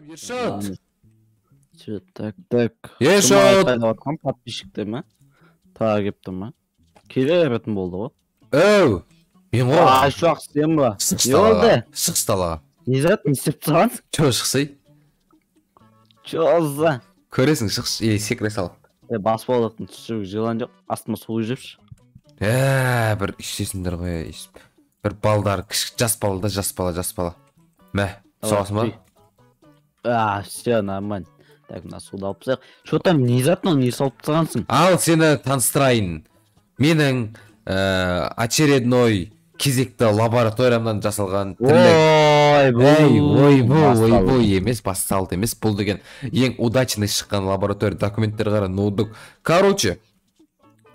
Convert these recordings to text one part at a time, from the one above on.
Ершат. Так, так. Ершат. Подписчиктер ма? Тағы келіп тұр ма? Келе беретін болды ғой. Әу, мен ғой. Айшуақ, сен ба? Шықшы далаға. Шықшы далаға. Не зат, не істеп тұрғансың? Чо, шықсай? Чо, за. Көресің, шықшы, или секіре сал. Баспалдақтың түсіруге жылан жоқ, астыма су жепші. Бір ішесіңдер ғой, бір балдар, кішік жас бала да, жас бала, жас бала. Мә, соғасың ба? А, все, нормально. Так, мына суды алып тастайық. Чо там, не зат мынау, не салып тастағансың? Ал, сені таныстырайын. Менің очередной кезекті лабораториямнан жасалған тірлік. Ой, ойбу, ойбу емес, басталды емес. Бұл деген ең удачный шыққан лаборатория. Документтер қара, ноутбук. Короче,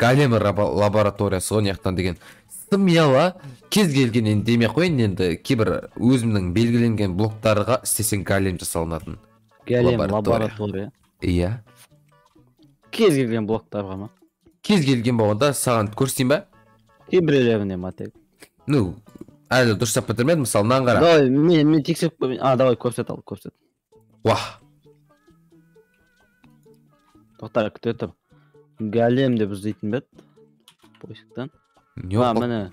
голем лабораториясы ғой, мына жақтан деген. Смело, кез келген енді демей қояйын, енді кейбір өзімнің белгіленген блоктарға істесең голем жасалынатын. Голем лаборатория. Иә. Кез келген блоктарға ма? Кез келген болғанда саған көрсетейін ба? Кейбіреулеріне ма тек? Ну, әлі дұрыстап бітірмедім, мысалы, мынаны қара. Давай, мен тексеріп көрейін. А, давай, көрсет ал, көрсет. Уah. Тоқта, күте тұр. Голем деп іздейтін бе еді? Поисктан. Не А, міне.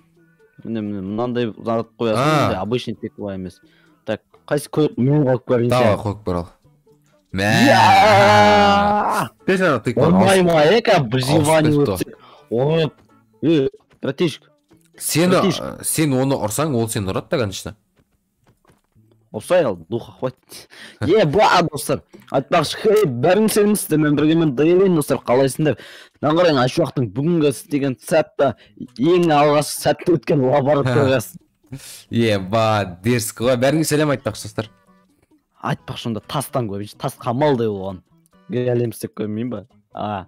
Міне, міне, мынандай зат қоясың, мындай обычный теква емес. Так, қайсы қойып, мен қойып көрейін. Давай, қойып көр ал. Мә. Бес ана тыква. Оңай ма, эка, выживание өтсек. Ой, братишка. Сен оны ұрсаң, ол сені ұрады да, конечно. Ұрсай ал, духа хватит. Ба, достар. Айтпақшы, хей, бәрің сәлеметсіздер, мен бірге мен Дәурен, достар, қалайсыңдар? Мынаны қараң, Айшуақтың бүгінгі істеген сәтті, ең алғашқы сәтті өткен лабораториясы. Ба, дерзкий ғой. Бәріңе сәлем айтпақшы, достар. Айтпақшы, онда тастан көрейінші, тас қамалдай болған. Голем істеп көрмеймін ба? А,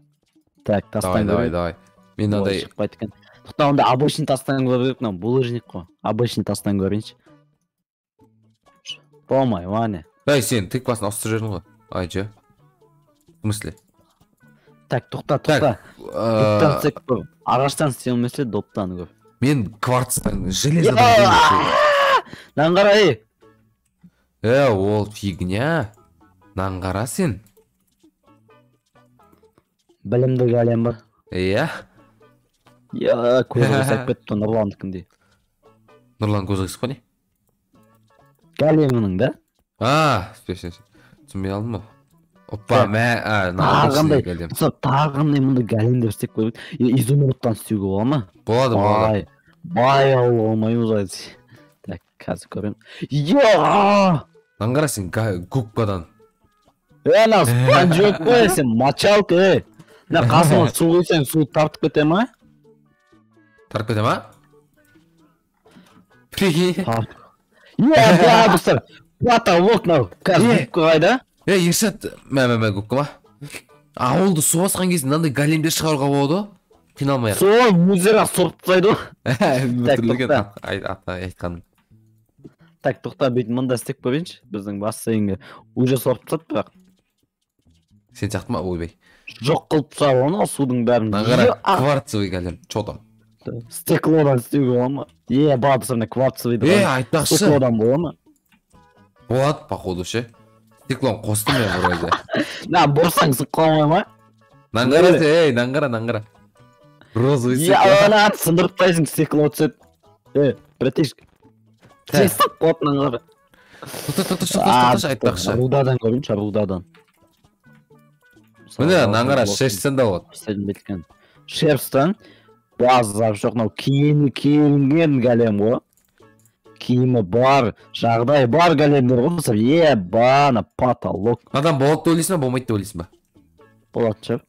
так, тастан Давай, давай, давай. Мен мынандай шықпайды екен. Тоқта, онда обычный тастан көрейік, мынау булыжник қой. Обычный тастан көрейінші. Болмай, ваня. Эй, сен тыквасын ауыстырып жібердің ғой. Ай, жо. В смысле? Так, тоқта, тоқта. Доптан істеп көр. Ағаштан істелмесе, доптан көр. Мен кварцтан, железодан. Мынаны қара, ей. Ол фигня. Мынаны қара сен. Білімді голем бар. Иә. Я, көзі қисайып кетті, Нұрландікіндей. Нұрлан көзі қисық па не? Големінің, да? А, все, все, все. Түсінбей алдым ба? Опа, мә, а, тағы қандай, мысалы, тағы қандай мұндай големдер істеп көрейік. Изумрудтан істеуге бола ма? Болады, болады. Бай, бай алмаймыз ғой. Так, қазір көремін. Йо! Мынаны қара сен, губкадан. Ана спанч қой, сен мочалка, ей. Мына қасыңа су құйсаң, су тартып кете ма? Тартып кете ма? Прикинь. Е, достар, потолок мынау. Қазір губка қайда? Ершат, мә, мә, мә, губка ма? Ауылды су басқан кезде мынандай големдер шығаруға болады ғой. Қиналмай ақ. Сол өздері ақ сорып тастайды ғой. Так, тоқта. Айтқаным. Так, тоқта, бүйтіп мында істеп көрейінші. Біздің бассейнге уже сорып тастады бірақ. Сен сияқты ма? Ойбай. Жоқ қылып тастады оны, судың бәрін. Мына қара, кварцевый голем. Чо там? Стеклодан істеуге бола ма? Ба, достар, мына кварцевыйды. Айтпақшы. Стеклодан бола ма? Болады, походу, ше. Стеклоны қостым мен вроде. На, бұрсаң сынып қалмай ма? Мынаны қара, ей, мынаны қара, мынаны қара. Розовый стекло. Ана, сындырып тастайсың, стекло түседі. Братишка. Сен сынып қалады, мынаны қара. Тоқта, тоқта, тоқта, айтпақшы. Рудадан көрейінші, рудадан. Міне, мынаны қара, шерстен де болады. Шерстен? Базар жоқ, мынау киімі киінген голем ғой. Киімі бар, жағдай бар големдер ғой. Мысалы, ба, ана потолок. Адам болады деп ойлайсың ба, болмайды деп ойлайсың ба? Болатын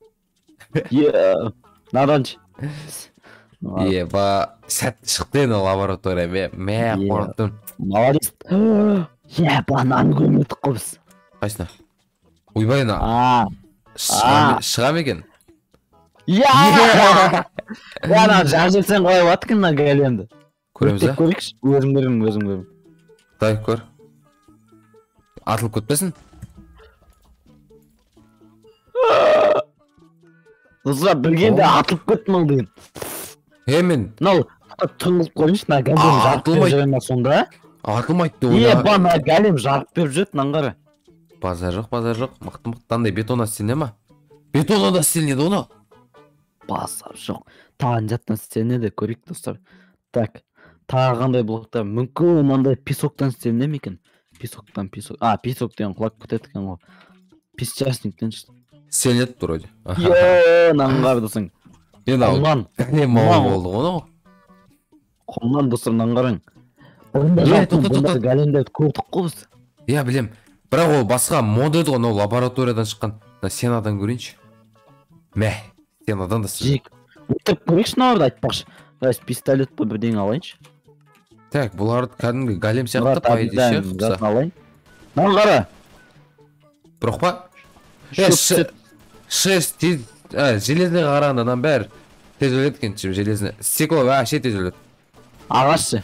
шығар. Наданшы. Ба, сәтті шықты енді лаборатория. Мә, қорықтым. Молодец. Ба, мынаны көрмедік қой біз. Қайсына? Ойбай, ана. Шыға ма екен? Я! Ана жар жетсең қалай болады екен мына големді? Көреміз, а? Көрейікші, өзім көремін, өзім көремін. Дай көр. Атылып кетпесін. Достар, білгенде атылып кетті мынау деген. Мен мынау түн қылып қойыңызшы, мына голем жарық беріп жүре ма сонда? Атылмайды деп ба, мына голем жарық беріп жүреді, мынаны қара. Базар жоқ, базар жоқ. Мықты, мықты. Андай бетоннан істеліне ма? Бетоннан да істелінеді оны. Базар жоқ. Тағы жаттан істелінеді, көрейік, достар. Так, тағы қандай блоктар? Мүмкін мынандай песоктан істеліне ме екен? Песоктан, песок. А, песок деген құлап кетеді екен ғой. Песчаниктен істелінеді вроде. Е, мынаны қара, досың. Енді Құмнан. Голем ауыл болды ғой анау. Құмнан, достар, мынаны қараң. Бұрында Е, жалпы тоқта, бұндай тоқта. големдерді көрдік қой біз. Иә, білем. Бірақ ол басқа мод еді ғой, анау лабораториядан шыққан. Мына стенадан көрейінші. Мә, стенадан да істелінеді. Жек. Өлтіріп көрейікші мыналарды айтпақшы. Давай, пистолет па, бірдеңе алайыншы. Так, бұлар кәдімгі голем сияқты, Мұрат по идее, ше, Әбден қыпса. затын алайын. Мынаны қара. Бірақ па? Е, Шөп түседі. Шерсть тез, железныйға қарағанда мынаның бәрі тез өледі екен, чем железный. Стекло вообще тез өледі. Ағаш ше.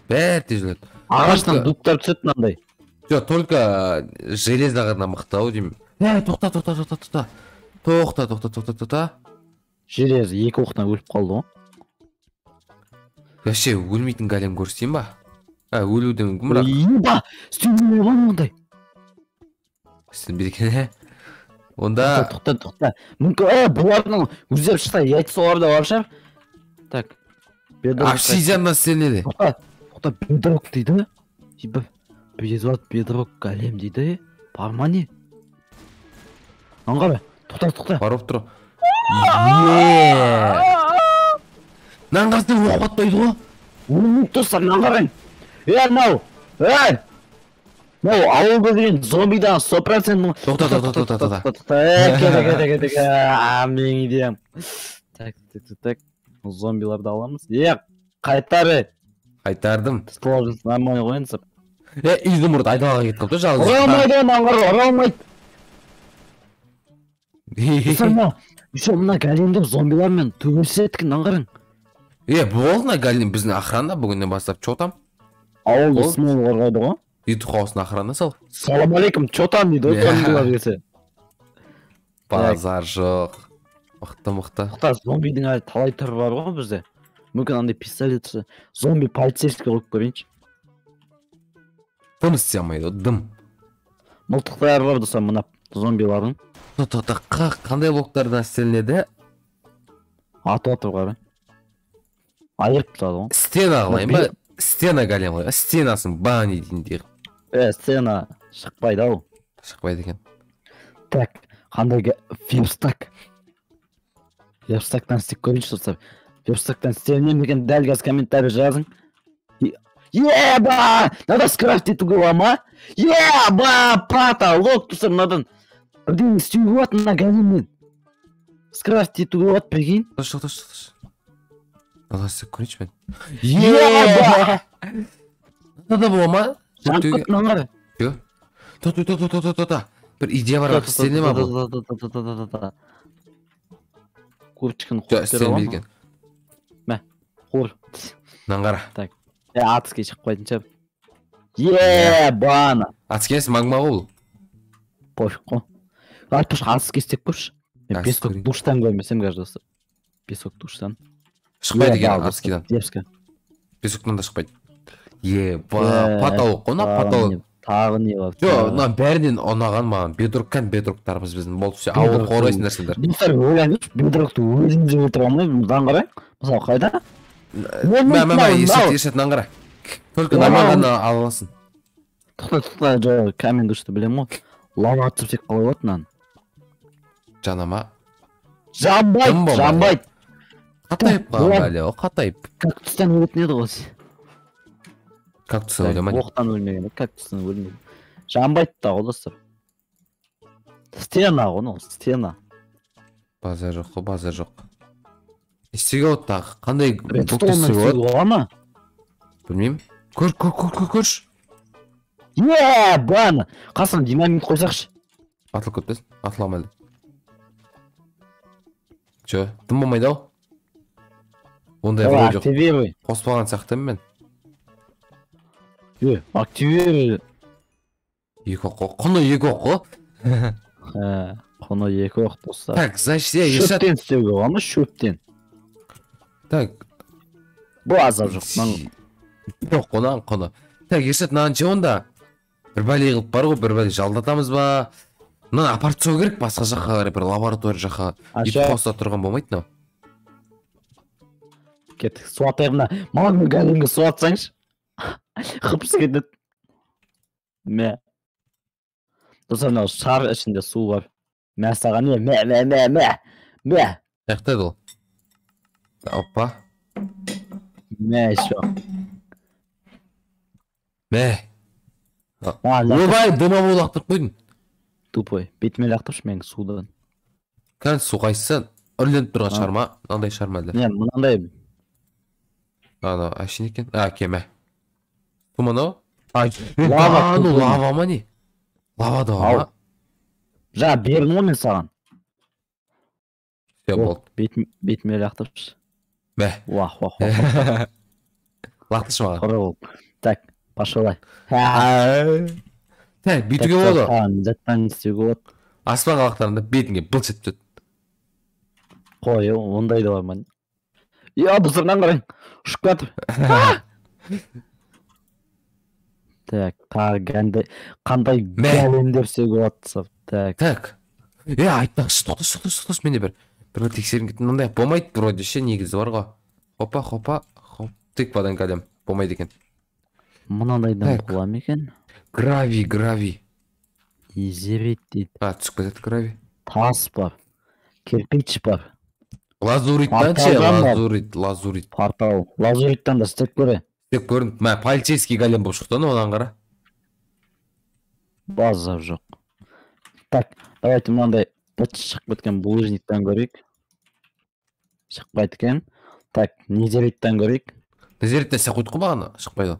Бәрі тез өледі. Ағаштан Только дубтар түседі мынандай. Жоқ, только железный ғана мықты ау деймін. Е, тоқта, тоқта, тоқта, тоқта. Тоқта, тоқта, тоқта, тоқта. Железо екі оқтан өліп қалды ғой. Вообще өлмейтін голем көрсетейін ба? А, өлуі де мүмкін, бірақ. Еба, істеуге болады ондай. Істенбейді екен, ә? Онда Тоқта, тоқта. Мүмкін, бұлардың өздері шықса, яйцолары да бар шығар. Так. Бедрок. Обсидианнан істелінеді. Тоқта, тоқта, бедрок дейді. Еба, бедрок, бедрок голем дейді. Бар ма не? Мынаны қара. Тоқта, тоқта. Бар болып тұр. Е! Мынаны қарасаң, оқ батпайды ғой. Өлмейді, достар, мынаны қараң. Е, мынау. Ей! Мынау ауылда деген зомбидан 100%. Тоқта, тоқта, тоқта, тоқта. Тоқта, е, кете, кете, кете, кете. А, менің идеям. Так, так, так, так. Зомбиларды аламыз. Е, қайтар, е. Қайтардым. Сложность нормально қойыңыз. Е, изумруд айдалаға кетіп қалыпты жалғыз. Ұра алмайды, мынаны қара, ұра алмайды. Достар, мынау, еще мына големдер зомбилармен төбелеседі екен, мынаны қараң. Е, болды, мына голем біздің охрана бүгіннен бастап, чё там? Ауылды Болды. Смол қорғайды ғой. Ютуб хаустың охрана сал. Салам алейкум, чё там дейді ғой Иә. зомбилар келсе. Базар жоқ. Мықты, мықты. Тоқта, зомбидің әлі талай түрі бар ғой бізде. Мүмкін андай пистолет, зомби полицейский қойып көрейінші. Дым істей алмайды ғой, дым. Мылтықтары бар, достар, мына зомбилардың. Тоқта, қандай блоктардан істелінеді? Атып атып қара. Айырып тастады ғой. Стена қылайын ба? Стена голем қылайын ба? Стенасын бани дейін. Е, стена шықпайды ау. Шықпайды екен. Так, қандай верстак. Верстактан істеп көрейінші, достар. Верстактан істеліне ме екен, дәл қазір комментарий жазың. Еба! Надо скрафтить етуге бола ма? Еба! Потолок, достар, мынадан бірдеңе істеуге болады мына големмен. Скрафт етуге болады, прикинь. Тоқта, тоқта, тоқта. Надо істеп көрейінші мен. Еба! Надо бола ма? Жанып кетті, мынаны қара. Тоқта, тоқта, тоқта, тоқта. Бір идея бар, бірақ істеліне ма бұл? Курочканы Жоқ, қойып бере істелінбейді аламын. екен. Мә, қор. Мынаны қара. Так. Е, адский шығып қоятын шығар. Ебана. Адский емес, магма ғой бұл. Пофиг қой. Айтпақшы, адский істеп көрші. Мен Адский песок көрейін. душтан көрмесем қазір, достар. Песок душтан. Шықпайды екен Еба, адскийдан. Дерзко. Песоктан да шықпайды. Еба, потолок қой, мына потолок. Тағы не бар? Жоқ, мына бәрінен ұнаған маған. Бедрок кән бедроктарымыз біздің. Болды, все, ауыл Бедрок қорғайсыңдар сендер. Достар, ойлаңызшы, бедрокты өзіміз өлтіре алмаймыз. Мынадан қарай. Мысалы, қайда? Мә, мә, мә, Ершат, Ершат, мынаны қара. Только нормально ғана ала аласың. Тоқта, тоқта, жоқ, камень душты білемін ғой. Лава түсірсек қалай болады мынаны? Жанама. Жанбайды, Дым болмайды. жанбайды. Қатайып қалған бәле, о, қатайып. Кактустан өлетін еді ғой. Кактустан өле ма? Оқтан өлмеген, кактустан өлмеген. Жанбайды да ғой, достар. Стена ғой, мынау, стена. Базар жоқ қой, базар жоқ. Не істеуге болады тағы? Қандай блокты Редстоуннан істеуге істеуге болады? бола ма? Білмеймін. Көр, көр, көр, көр, көрші. Ебана! Қасына динамит қойсақшы. Атылып кетпесін, атыла алмайды. Чё, дым болмайды ау? Ондай Давай, вроде активируй. қоспаған сияқтымын мен. Е, активируй. Екі оқ қой. Құны екі оқ қой. Құны екі оқ, достар. Так, значит, е, Ершат. Шөптен істеуге бола ма? Шөптен. Так. Бұл азап жоқ. Мынаны Жоқ, құны, құны. Так, Ершат, мынаны ше онда? Бір бәле қылып бар ғой, бір бәле жалдатамыз ба? Мынаны апарып тастау керек басқа жаққа қарай, бір лаборатория жаққа. Ит қоса тұрған болмайды мынау. Кеттік, су атайық мына. Магма големге су атсаңшы. Қыпсы кетеді. Мә. Достар, мынау шар ішінде су бар. Мә саған не? Мә, мә, мә, мә. Мә. Қаяқта еді ол? Опа. Мә, еще. Мә. Ойбай, дымовой лақтырып қойдың. Тупой. Бетіме лақтыршы мен судан. Кән су қайсысы? Үрленіп тұрған шар ма? Мынандай шар ма әлде? Не, мынандай. Ана, әшейін екен. А, кеме. Су мынау? Лава, ну лава ма не? Лава да ма? Жаңа бердім ғой мен саған. Все, болды. Бетіме лақтыршы. Мә. Уах, уах, уах. Лақтыршы маған. Қора бол. Так, пошел. Так, бүйтуге болады. Заттан істеуге болады. Аспанға лақтырғанда бетіңе былш етіп түседі. Қой, ондай да бар ма? Я, достар, мынаны қараң. Ұшып кетіп. Так, тағы қандай големдер істеуге болады? Так. Так. Айтпақшы, тоқташы, тоқташы, тоқташы, менде бір тексергім кетті. Мынандай болмайды вроде ше, негізі бар ғой. Хопа, хопа, хоп. Тыквадан голем болмайды екен. Мынандайдан бола ма екен? Гравий, гравий. Изерит дейді. А, түсіп кетеді гравий. Тас бар. Кирпич бар. Лазуриттан ше, лазурит, лазурит. Портал. Лазуриттан да істеп көре. Істеп көрдім. Мә, полицейский голем болып шықты, одан қара. Базар жоқ. Так, давайте мынандай быт шығып кеткен булыжниктан көрейік. Шықпайды екен. Так, незериттан көрейік. Незериттен істеп қойдық қой бағана, шықпайды.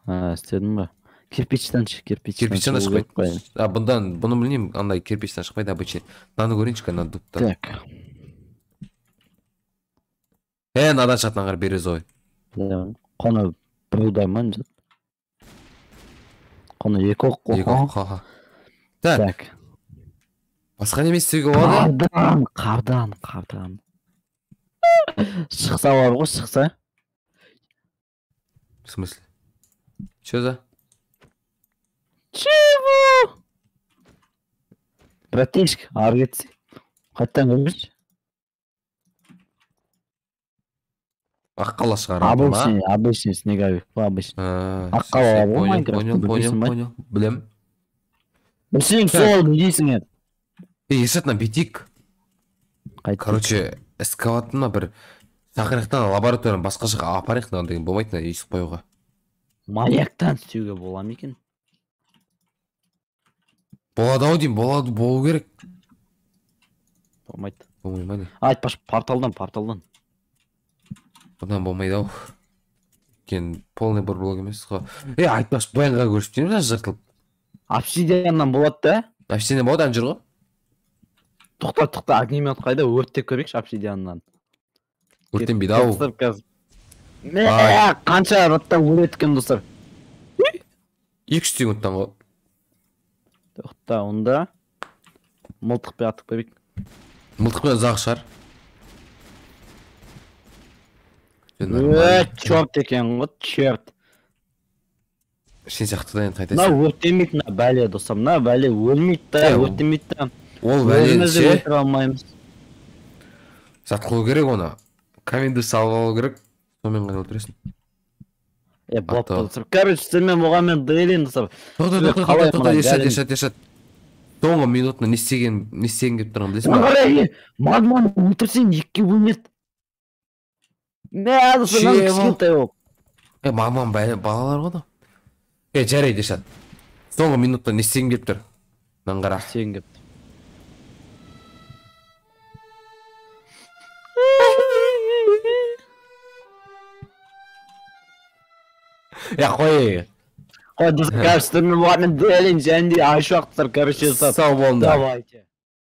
А, істедің ба? Кирпичтан ше, кирпичтан. Кирпичтан да шықпайды. А, бұндан, бұны білмеймін, андай кирпичтан шықпайды обычный. Мынаны көрейінші, мына дубтан. Так. Мынадан шығады, мынаны қара, березовый. Қаны бір удар ма? Қаны екі оқ. Екі оқ, аха. Так. Басқа неме істеуге болады? Қардан, қардан, қардан. Шықса бар ғой, шықса. В смысле? Че за? Чего? Братишка, ары кетсе. Қайтадан көрмеші. Аққала шығарады ма? Обычный, обычный снеговик, обычный. Аққала бар ғой Майнкрафтта, Понял, понял, білем. Білсең сол, не дейсің енді? Ершат, мына бүйтейік. Короче, эскаваторына бір шақырайық лабораторияны басқа жаққа апарайық, мынаны деген болмайды, мына есік қоюға. Маяктан істеуге бола ма екен? Болады ау деймін, болады, болу керек. Болмайды. Болмай ма не? Айтпашы, порталдан, порталдан. Бұдан болмайды ау. Өйткені полный бір блок емес қой. Айтпашы, баянға көрсіп дейміз, жыртылып. Обсидианнан болады да? Обсидианнан болады, ана жүр ғой. Тоқта, тоқта, огнемет қайда? Өрттеп көрейікші обсидианнан. Өртенбейді ау. Мә, қанша ратта өледі екен достар? 2 секундтан ғой. Тоқта, онда мылтықпен атып көрейік. Мылтықпен ұзақ шығар. Черт екен ғой, черт. Сен сияқты да енді қайтесің. Мына өртенбейді, мына бәле достар, мына бәле өлмейді да, өртенбейді да. Ол бәлені ше? Өлтіре алмаймыз. Зат қылу керек оны. Каменді салып алу керек. Сонымен ғана өлтіресің. Болыпты достар. Короче, сіздермен болған мен Дейлин достар. Тоқта, тоқта, тоқта, Ершат, Ершат, Ершат. Соңғы минутына не істеген келіп тұрғанын білесің ба? Магманы өлтірсең екіге бөлінеді. Мә, достар, мынаны кішкентай болып. Магман балалар ғой да. Жарайды, Ершат. Соңғы минутта не істеген келіп тұр? Мынаны қара. Істеген келіп тұр. Қой. Қой, достар, короче, сіздермен болған мен Дейлин және де Айшуақ достар, короче, Сау болыңдар. Давайте.